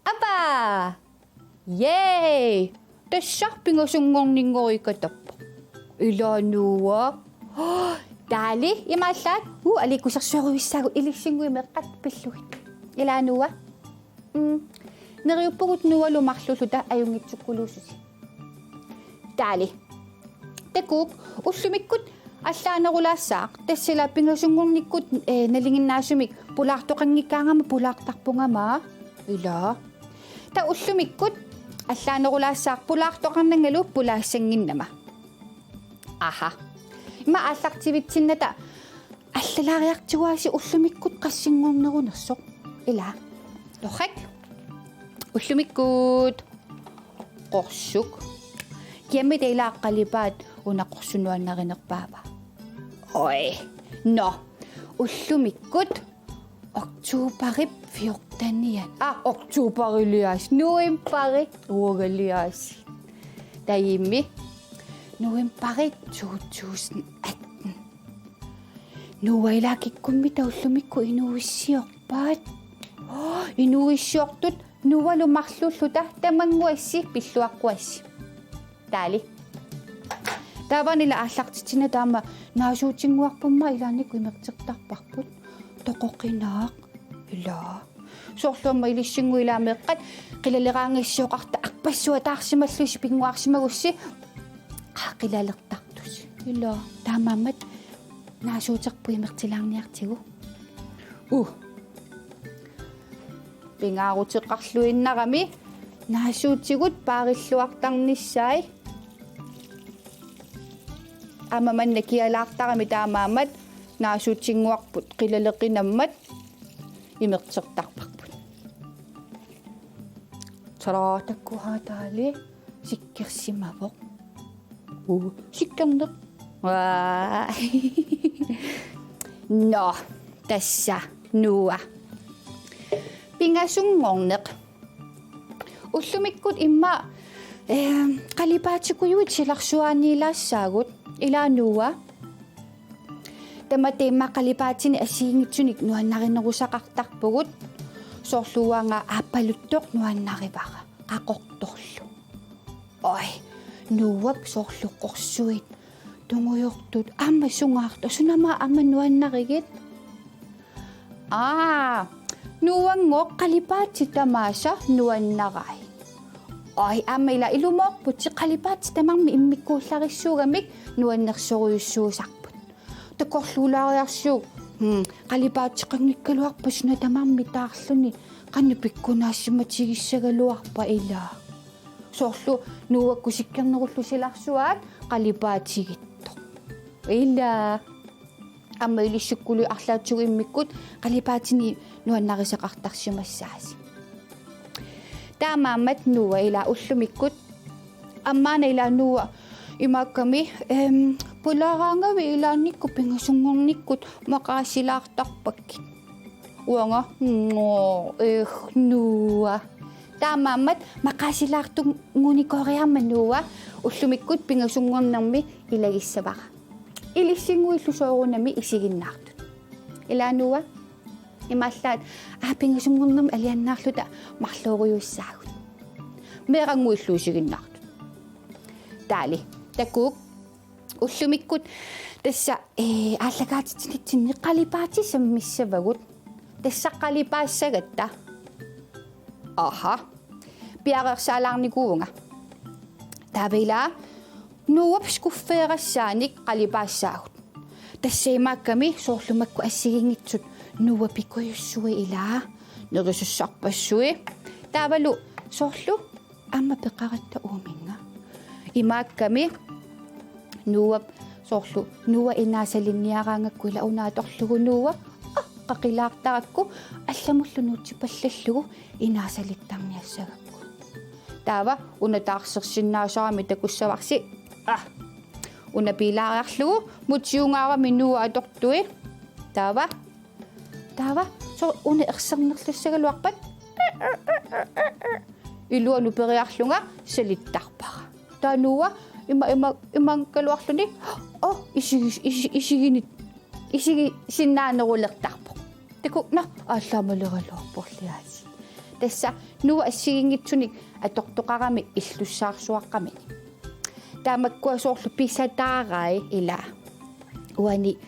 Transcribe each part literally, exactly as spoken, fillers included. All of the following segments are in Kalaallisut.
Apa! Yay! Tassa pingasunngorninngorikatappa. Ilaa Noah. Taali imaallaat. Uu, aliikkusersuisorujussuussaagut, ilissinnguit meeqqat pillugit. Ilaa Noah. Mm. Neriuppugut Noahlu marluulluta ajunngitsukkuluususi. Taali. Takuuk, ullumikkut allaanerulaassaaq, tassa ilaa pingasunngornikkut, eh, nalinginnaasumik pulaartoqanngikkaangama pulaartarpunga aamma. Ilaa. Taava ullumikkut allaanerulaassaaq pulaartoqarnangalu pulaassannginnama. Aha. Ima aallartivitsinnata allalaariartigu aasiit ullumikkut qassinngornerunersoq. Ilaa. Torrak. Ullumikkut qorsuk. Kiammi taava ilaa qalipaat una qorsuk nuannarinerpaava? Oj. Nå. Ullumikkut oktobarip fjortenianni. Ah, oktobariliaasiit. Novembari uagaliaasiit. Taimi. Novembari to tusind atten. Noah, ilaa kikkummita ullumikkut inuuissiorpaat? Inuuissiortut Noahlu marluulluta tamannguassi pilluaqquassi. Taali. Taava una ilaa aallartitsinnata aamma naasuutinnguarput aamma ilaannikkut imertertarparput. Toqoqinaaq. Ilaa. Soorlu aamma ilissinnguit ilaa meeqqat qilaleraangassioqartarpassuit taarsimallusi pinnguarsimagussi. Aa, qilalertartusi. Ilaa. Taamaammat naasuuterput imertilaarniartigu. Uu. Pingaaruteqarluinnarami naasuutigut paarilluartarnissaat. Aamma manna kialaartarami taamaammat naasuutinnguarput qilaleqinammat imertertarparput. Tara, takuuk, aa taali sikkersimavoq. Uu, sikkerneq. Aa. Nå, tassa Noah. Pingasunngorneq. Ullumikkut immaqa, eh, qalipaatikujuit silarsuaanniilaassaagut, ilaa Noah. Tamatta immaqa qalipaatinik assigiinngitsunik nuannarinerusaqartarpugut. Soorlu uanga aappaluttoq nuannarivara, qaqortorlu. Oj, Noahp soorlu qorsuit tungujortut aamma sungaartoq, sunama aamma nuannarigit? Aa, Noahngooq qalipaatit tamaasa nuannarai. Oj, aamma ilaa ilumoorputit, qalipaatit tamarmik immikkuullarissuugamik nuannersorujussuusarput. Takorluulaariarsiuk, hmm, qalipaateqanngikkaluarpat suna tamarmi taarluni, qanoq pikkunaassimatigisagaluarpat ilaa. Soorlu Noahkkut sikkernerullu silarsuaat qalipaatigittoq. Ilaa. Aamma ilissikkuluit arlaatigut immikkut qalipaatinik nuannarisaqartarsimassaasi. Taamaammat Noah ilaa ullumikkut. Aamma una ilaa Noah imaakkami, em, pulaaraangavit ilaannikkut pingasunngornikkut maqaasilaartarpakkit. Uanga, ngo, eh, Noah. Taamaammat maqaasilaartunngunikooriarmat Noah ullumikkut pingasunngornermi ilagissavara. Ilissinnguillu soorunami isiginnaartut. Ilaa Noah, imaallaat, aa, pingasunngornermi alianaarluta marloorujussuussaagut. Meerannguillu isiginnaartut. Taali, takuuk, ullumikkut tassa, eh, aallakaatitsinissinni qalipaatit sammissavagut. Tassa qalipaassagatta. Aha. Piareersaalaarnikuuvunga. Taava ilaa Noahp skuffeerassaanik qalipaassaagut. Tassa imaakkami soorlu makku assigiinngitsut Noahp pikujussuit ilaa, nerisussarpassuit. Taavalu soorlu aamma peqaratta uuminnga. Imaakkami Noahp soorlu Noah inaasalinniaraangakku ilaa una atorlugu Noah, aa, qaqilaartarakku allamullu nuutsipallallugu inaasalittarniassagakku. Taava una taarsersinnaasarami takussavarsi. Aa. Una piilaariarlugu mutiungaarami Noah atortui. Taava. Taava. Soorlu una ersernerlussagaluarpat. Iluanut periarlunga salittarpara. Taava Noah ima, ima, imaanngikkaluarluni. Oh, isigi-, isi-, isiginit-, isigisinnaanerulertarpoq. Takuuk, nå, aallaamalegaluarporli aasiit. Tassa Noah assigiinngitsunik atortoqarami illussaarsuaqqamini. Taamakkua soorlu pisataarai ilaa. Uani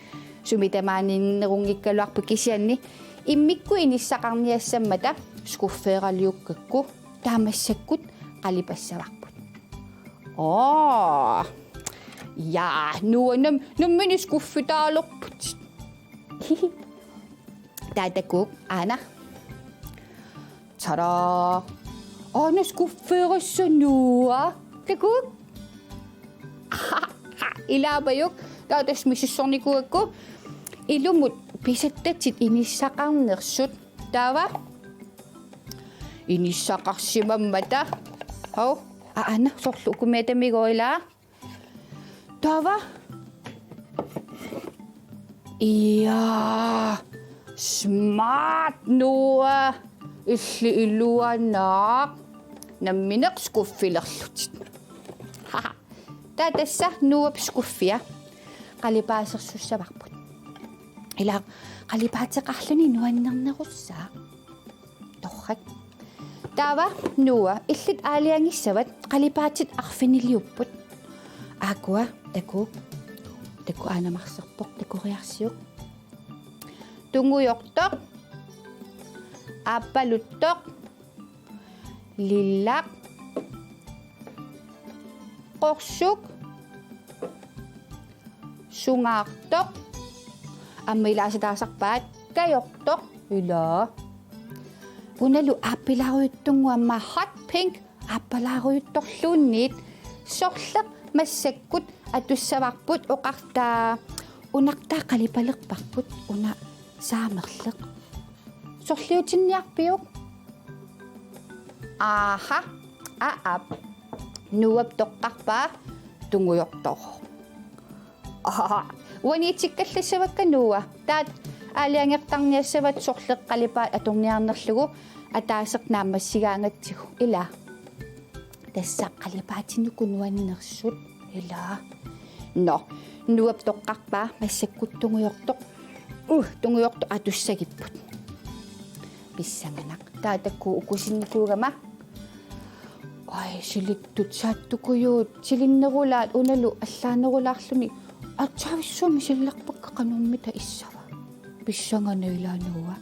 sumi tamaaniinnerunngikkaluarpoq kisianni immikkut inissaqarniassammata skuffeeraliukkakku taava massakkut qalipassavarput. Aa. Ja, Noah nam-, nammineq skuffitaalerput. Taava takuuk, aana. Tada! Aana skuffeerassaaq Noah. Takuuk. Ilaamajuk. Taava tassa misissornikuugakku. Ilumut pisattatit inissaqarnersut. Taava. Inissaqarsimammata. Hau. A-, aana, soorlu uku meetamigooq ilaa. Taava. Iaa. Smart Noah. Illit iluanaaq. Nammineq skuffilerlutit. Taava tassa Noahp skuffia. Qalipaasersussavarput. Ilaa qalipaateqarluni nuannernerussaaq. Torrak. Taava Noah, illit aalajangissavat, qalipaatit arfiniliupput. Aakkua, takuuk. Takuuk aana marserpoq, takoriarsiuk. Tungujortoq. Aappaluttoq. Lillaq. Qorsuk. Sungaartoq. Aamma ilaasa taasarpaat kajortoq ilaa. Unalu aappilaarujuttunnguamik hot pink aappalaarujuttorluunniit sorleq massakkut atussavarput oqartaa unartaa qalipalerparput una saamerleq. Sorliutinniarpiuk? Aaha, aap. Noahp toqqarpaa tungujortoq. Aha, uaniitikkallassavakka Noah. Taava aalajangertarniassavat sorleq qalipaat atorniarnerlugu ataaseq naammassigaangatsigu. Ilaa. Tassa qalipaatinut nuannersut. Ilaa. Nå, Noahp toqqarpaa massakkut tungujortoq. Uh, tungujortoq atussagipput. Pissanganaq. Taava takuuk ukusinnikuugama. Ai, silittut saattukujuut, silinnerulaat unalu allaanerulaarluni. Atsaavissuumi sillerpakka qanormita issava. Pissanganaq ilaa Noah.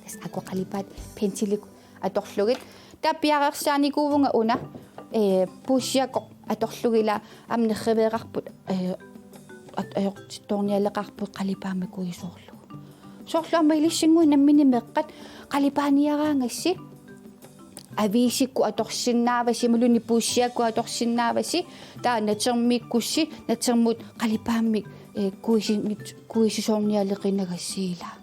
Tassa aakkua qalipaat pensilikkut atorlugit. Taava piareersaanikuuvunga una, ee, puussiakoq atorlugit ilaa aamma nerriveerarput, ee, at-, ajortittoornialeqaarput qalipaammik kuisoorlugu. Soorlu aamma ilissinnguit nammineq meeqqat qalipaaniaraangassi aviisikkut atorsinnaavasi, imaluunniit puussiakkut atorsinnaavasi, taava natermiikkussi, natermut qalipaammik, ee, kuisinngit-, kuisisoornialeqinagassi ilaa.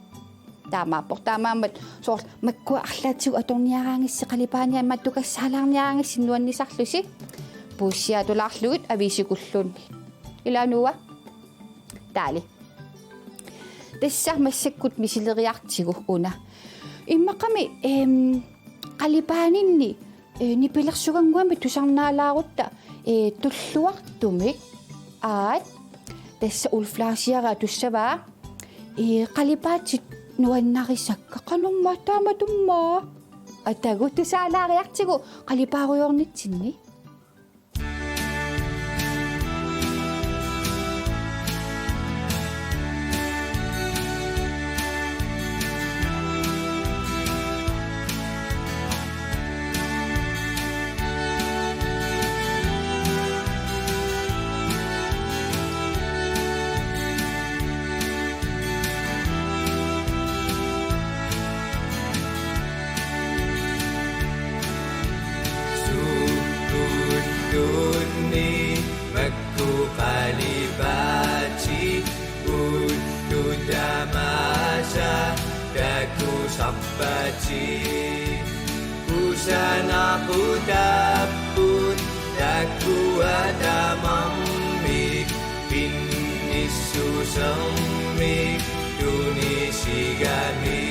Taamaappoq, taamaammat soorlu makkua arlaatigut atorniaraangassi qalipaaniat matukassaalaarniaraangassi nuannisarlusi puussiaatulaarlugit aviisikulluunniit. Ilaa Noah? Taali. Tassa massakkut misileriartigu una. Immaqami, em, qalipaaninni, ee, nipilersugannguamik tusarnaalaarutta, ee, tulluartumik. Aat, tassa Ulf Larsiara tussavaa. Ee, qalipaatit nuannarisakka qanormaa taamatummaa. Atagu tusaalaariartigu qalipaarujoornitsinni. Sukkulluunniit makku qalipaatit ullut tamaasa takusarpatit. Kusanaqutapput takuat Sermik tunisigami.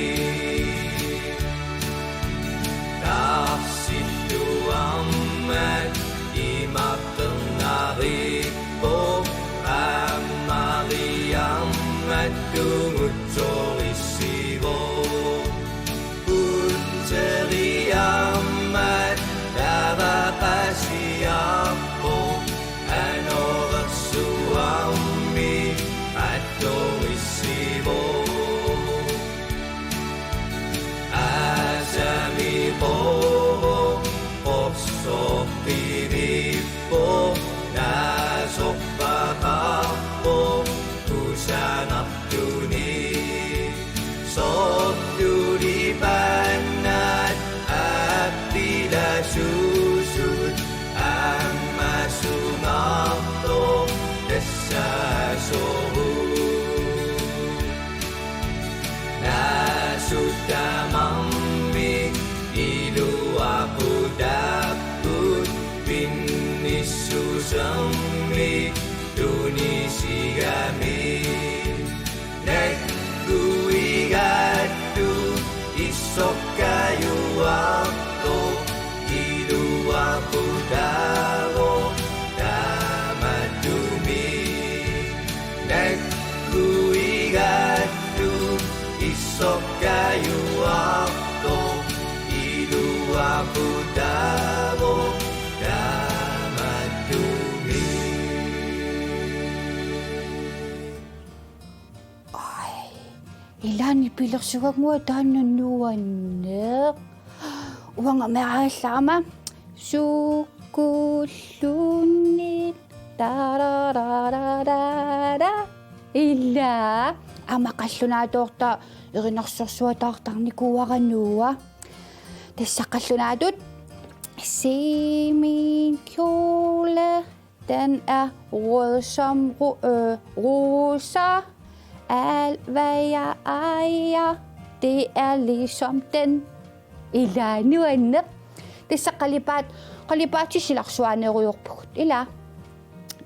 Taarsilluarmat imaqqernarippoq, aammariarmat tungutsoorissivoq. Utseriarmat taava qasiarpoq, anorersuarmi attorissivoq. Aasami Qooq qorsorpit pivippoq, naasorpaqarpoq kusanartunik. Sortulipaannaat aappilasuusut, aamma sungaartoq tassa soorlu. Naasut tamarmik iluaqutaapput, pinnissusermik tunisigami. Nagguigaattoq issorkajuartoq, iluaqutaavoq taamaattumik. Nagguigaattoq issorkajuartoq, iluaqutaavoq taamaattumik. Ai, ilaanni pilersugannguaq taanna nuanneq. Uanga meeraallarama sukkulluunniit tararararara. Ila, aamma qallunaatoortaa erinarsorsuataartarnikuuara Noah. Tassa qallunaatut. Se min kjole, den er rød som ro-, øh, rosa. Alt hvad jeg ejer, det er ligesom den. Ila, nuanneq. Tassa qalipaat, qalipaatit silarsuaanerujoorpugut. Ila.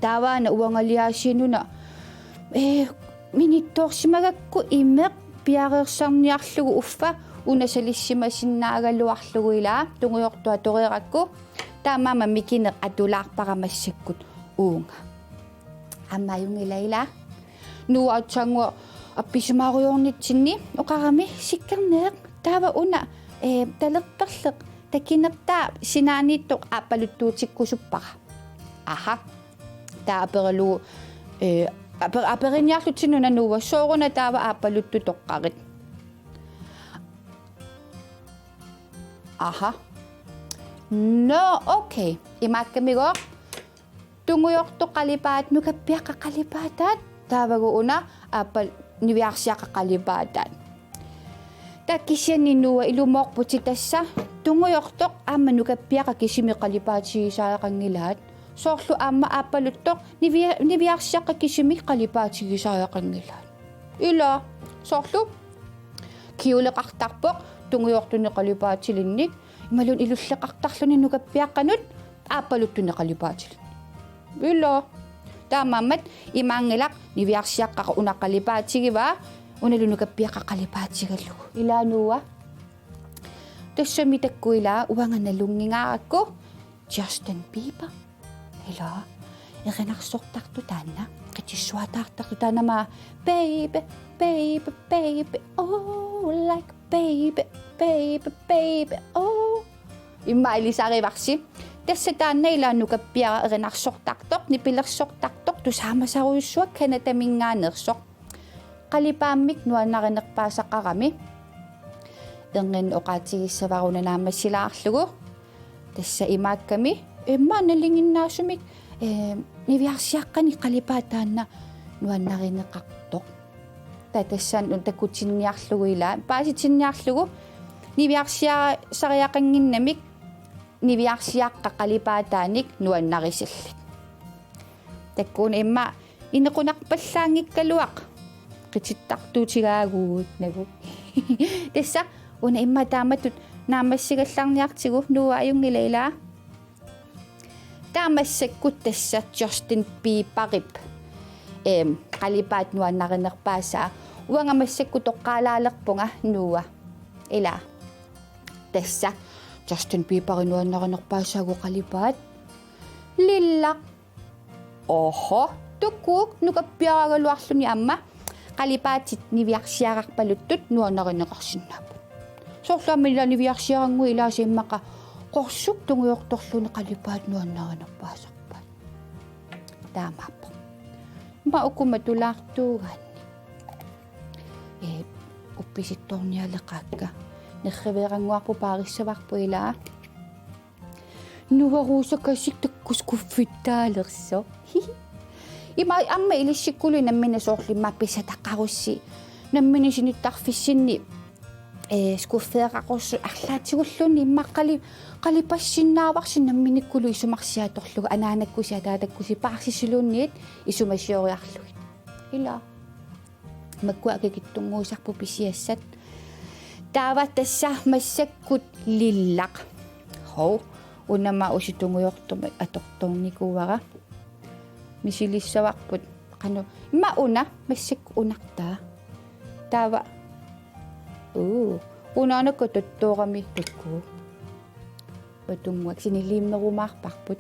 Taavaana uangaliaasiinuna, eh, minittoorsimagakku imeq piareersarniarlugu uffa una salissimasinnaagaluarlugu, ila, tungujortoq atoreerakku. Taamaammat mikineq atulaarpara massakkut uunga. Aamma ajunngilaq, ila. Noah aatsaannguaq appisimaarujoornitsinni oqarami: Sikkerneq, taava una, eh, talerperleq takinertaa sinaaniittoq aappaluttuutikkusuppara. Aha. Taava aperalugu, eh, aper-, aperiniarlutsinni una Noah: Sooruna taava aappaluttutoqqarit? Aha. Nå, okay. Imaakkamigooq. Tungujortoq qalipaataa, nukappiaqqat qalipaataat, taavagu una aappal-, niviarsiaqqat qalipaataat. Taava kisianni Noah ilumoorputit tassa, tungujortoq aamma nukappiaqqat kisimik qalipaatigisariaqanngilaat. Soorlu aamma aappaluttoq nivia-, niviarsiaqqat kisimik qalipaatigisariaqanngilaat. Ila, soorlu kjoleqartarpoq tungujortunik qalipaatilinnik, imaluunniit ilulleqartarluni nukappiaqqanut aappaluttunik qalipaatilinnik. Ila. Taamaammat imaanngilaq niviarsiaqqara una qalipaatigivaa, unalu nukappiaqqat qalipaatigalugu. Ila Noah. Tassami taakku ila uanga nalunngingaarakku Justin Bieber. Ila. Erinarsortartoq taanna. Qitsissuataartartoq taanna aamma: Baby, baby, baby, oh, like baby, baby, baby, oh. Immaqa ilisarivarsi. Tassa taanna ila nukappiaraq erinarsortartoq, nipilersortartoq, tusaamasarujussuaq Canadaminngaanneersoq. Qalipaammik nuannarinerpaasaqarami. Erniinnaq oqaatigissavara una naammassilaarlugu. Tassa imaakkami, immaqa nalinginnaasumik, eh, niviarsiaqqanik qalipaat taanna nuannarineqartoq. Taava tassani una takutinniarlugu ila, paasitinniarlugu, niviarsiarisariaqannginnamik, niviarsiaqqat qalipaataannik nuannarisallit. Taakku una immaqa inequnarpallaanngikkaluaq, qitittartuutigaagut nagu. Tassa una immaqa taamatut naammassigallarniartigu, Noah, ajunngilaq, ila. Taava massakkut tassa Justin Bieberip Em, qalipaat nuannarinerpaasaa. Uanga massakkut toqqaalaalerpunga Noah. Ila. Tassa. Justin Bieberit nuannarinerpaasaagut qalipaat. Lillaq. Oho, tukkuk nukappiaraagaluarluni aamma qalipaatit niviarsiararpaluttut nuannarineqarsinnaapput. Soorlu aamma ila niviarsiarannguit ilaasa immaqa qorsuk tungujortorluunniit qalipaat nuannarinerpaasarpaat. Taamaappoq. Ima ukuma tulaartuugaanni. Ee, uppisittoornialeqaakka. Nerriveerannguarput paarissavarput ilaa. Noah Rosa Kasik takkuskuffittaalersoq. Ima aamma ilissikkului nammineq soorlu immaqa pisataqarussi. Nammineq sinittarfissinni, ee, skuffeeqarussut arlaatigulluunniit immaqa qali-, qalipassinnaavarsi namminikkulu isumarsiatorlugu anaanakkusi ataatakkusi paarsissiluunniit isumasioriarlugit. Ila. Makkua akikitsunnguusarput pisiassat. Taava tassa massakkut lillaq. Hov, una aamma usi tungujortumik atortornikuuara. Misilissavarput. Qanoq. Ima una massakkut unartaa. Taava. Uu. Unaanakka tottoorami takkuu. Patunnguaq siniliimmerumaarparput.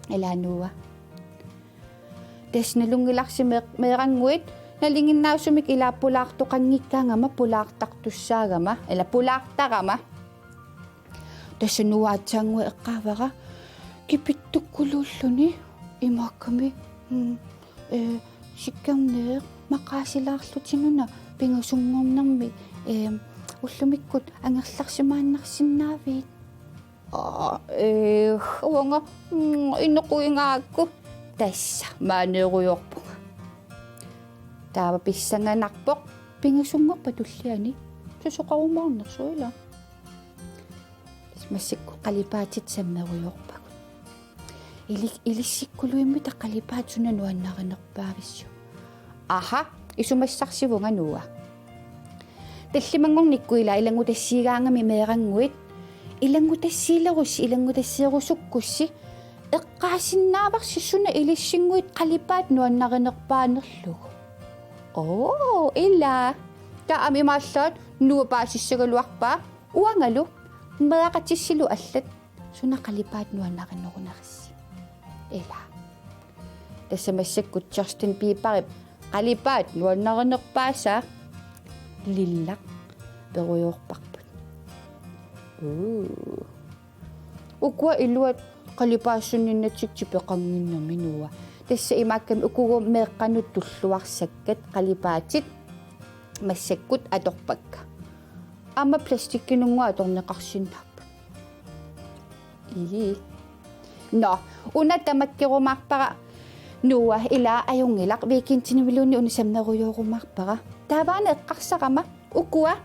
Ila Noah. Tassa nalunngilarsi mee-, meerannguit nalinginnaasumik ila pulaartoqanngikkaangama pulaartartussaagama, ila pulaartarama. Tassa Noah aatsaannguaq eqqaavara kipittukkuluulluni imaakkami, mm, ee, Sikkerneq maqaasilaarlutit una pingasunngornermi, ee, ullumikkut angerlarsimaannarsinnaavit? Aa, ee, uanga, mm, inequingaakku. Tassa, maaneerujoorpunga. Taava pissanganarpoq, pingasunngorpat tulliani. Susoqarumaarnersoq ila. Tassa massakkut qalipaatit sammerujoorpagut. Ili-, ilissikkuluimmita qalipaatit suna nuannarinerpaavissuk? Aha, isumassarsivunga Noah. Tallimanngornikkut ila ilanngutassiigaangami meerannguit. Ilanngutassiilerussi, ilanngutassiirusukkussi. Eqqaasinnaavarsi suna ilissinnguit qalipaat nuannarinerpaanerlugu. Oo, ila. Taava aamma imaallaat Noah paasissagaluarpaa. Uangalu, meeraqatissilu allat. Suna qalipaat nuannarinerunerissi? Ila. Tassa massakkut Justin Bieberip qalipaat nuannarinerpaasaa lillaq perujoorparput. Uu. Ukua iluat qalipaassunninnatik tipeqannginnami Noah. Tassa imaakkami ukugummi meeqqanut tulluarsakkat qalipaatit massakkut atorpakka. Aamma plastikkinunnguaq atorneqarsinnaapput. Ii. Nå, una tamakkerumaarpara Noah, ila ajunngilaq, weekendiniluunniit una sammerujoorumaarpara. Taavaana eqqarsarama ukua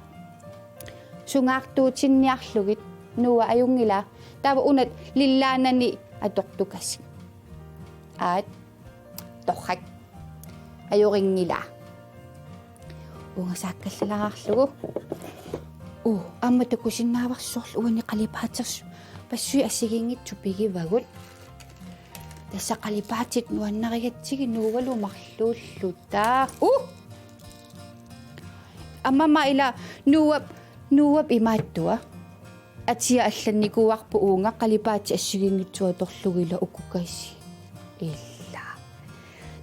sungaartuutinniarlugit. Noah, ajunngilaq. Taava una lillaanani atortukasik. Aat. Torrak. Ajorinngilaa. Uunga saakkallalaarlugu. Uu, aamma takusinnaavarsi soorlu uani qalipaatersu. Passuit assigiinngitsut pigivagut. Tassa qalipaatit nuannarigatsigit Noahlu marluulluta. Uu! Aamma ila Noah, Noah imaattua. Atia allannikuuarput uunga qalipaatit assigiinngitsut atorlugit ila ukukasiit. Ila.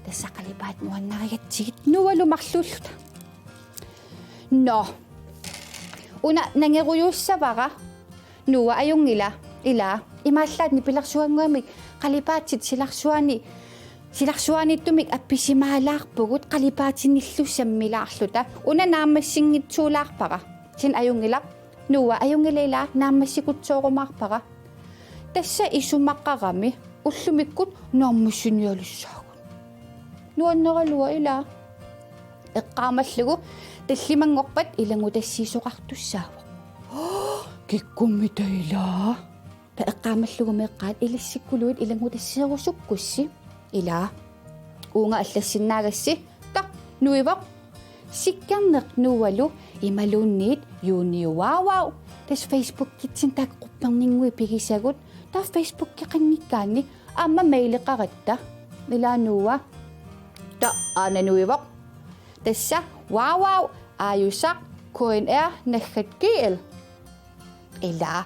Tassa qalipaatit nuannarigatsigit Noahlu marluulluta. Nå. Una nangerujuussavara. Noah, ajunngilaq, ila. Imaallaat nipilersuannguamik qalipaatit silarsuaani, silarsuaaniittumik appisimaalaarpugut qalipaatinillu sammilaarluta. Una naammassinngitsuulaarpara. Kisianni ajunngilaq. Noah, ajunngilaq, ila naammassikutsoorumaarpara. Tassa isumaqarami ullumikkut naammassinialissaagut. Nuannaraluaq, ila. Eqqaamallugu tallimanngorpat ilanngutassiisoqartussaavoq. Kikkummita, ila? Taava eqqaamallugu meeqqat ilissikkuluit ilanngutassiirusukkussi. Ila. Uunga allassinnaagassi. Taava nuivoq. Sikkerneq Noahlu imaluunniit Junior Wow Wow. Tassa Facebookitsinnut taakku qupperninnguit pigisagut. Taava Facebookeqanngikkaanni aamma maileqaratta. Ila Noah. Taava aana nuivoq. Tassa www aajusaq K N R naggat G L. Ila,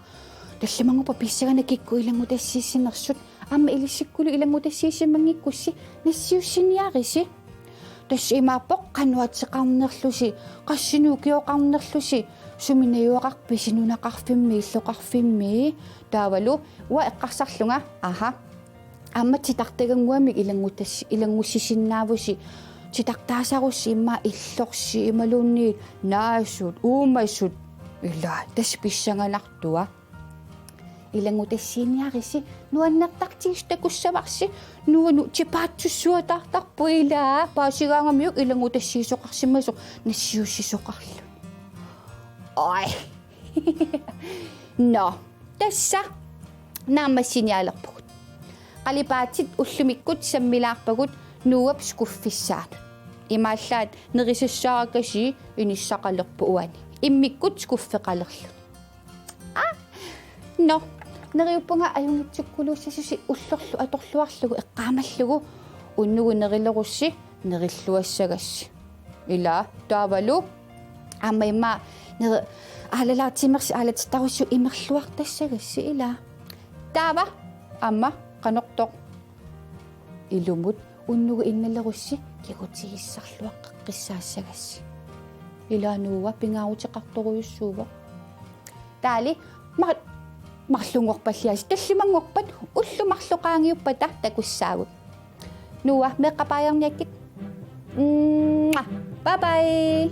tallimanngorpat pissanganaq kikkut ilanngutassiissinersut, aamma ilissikkulu ilanngutassiissimanngikkussi nassiussiniarisi. Tassa imaappoq qanoq ateqarnerlusi, qassinik ukioqarnerlusi, sumi najugaqarpisi nunaqarfimmi illoqarfimmi. Taavalu uanga eqqarsarlunga, aha, aamma titartagannguamik ilanngutas-, ilanngussisinnaavusi, titartaasarussi immaqa illorsi imaluunniit naasut, uumasut, ila, tassa pissanganartua. Ilanngutassiiniarisi, nuannertartigisoq takussavarsi, nuannu tipaatsussuataartarpoq, ila, paasigaangamiuk ilanngutassiisoqarsimasoq nassiussisoqarluni. Oj. Nå, tassa naammassinialerpugut. Qalipaatit ullumikkut sammilaarpagut Noahp skuffissaanut. Imaallaat nerisassaarakasiit inissaqalerpoq uani. Immikkut skuffeqalerluni. Aa, nå, neriuppunga ajunngitsukkuluussasusi ullorlu atorluarlugu eqqaamallugu, unnugu nerilerussi nerilluassagassi. Ila, taavalu aamma immaqa neri-, aalalaartimersi aalatittarussiuk imerluartassagassi, ila. Taava aamma qanortoq. Ilumut unnugu innalerussi kigutigissarluaqqeqqissaassagassi. Ila Noah pingaaruteqartorujussuuvoq. Taali ma-, marlunngorpalliaasi, tallimanngorpat ullut marluk qaangiuppata takussaagut. Noah, meeqqat baajarniakkit. Mwah. Bye bye.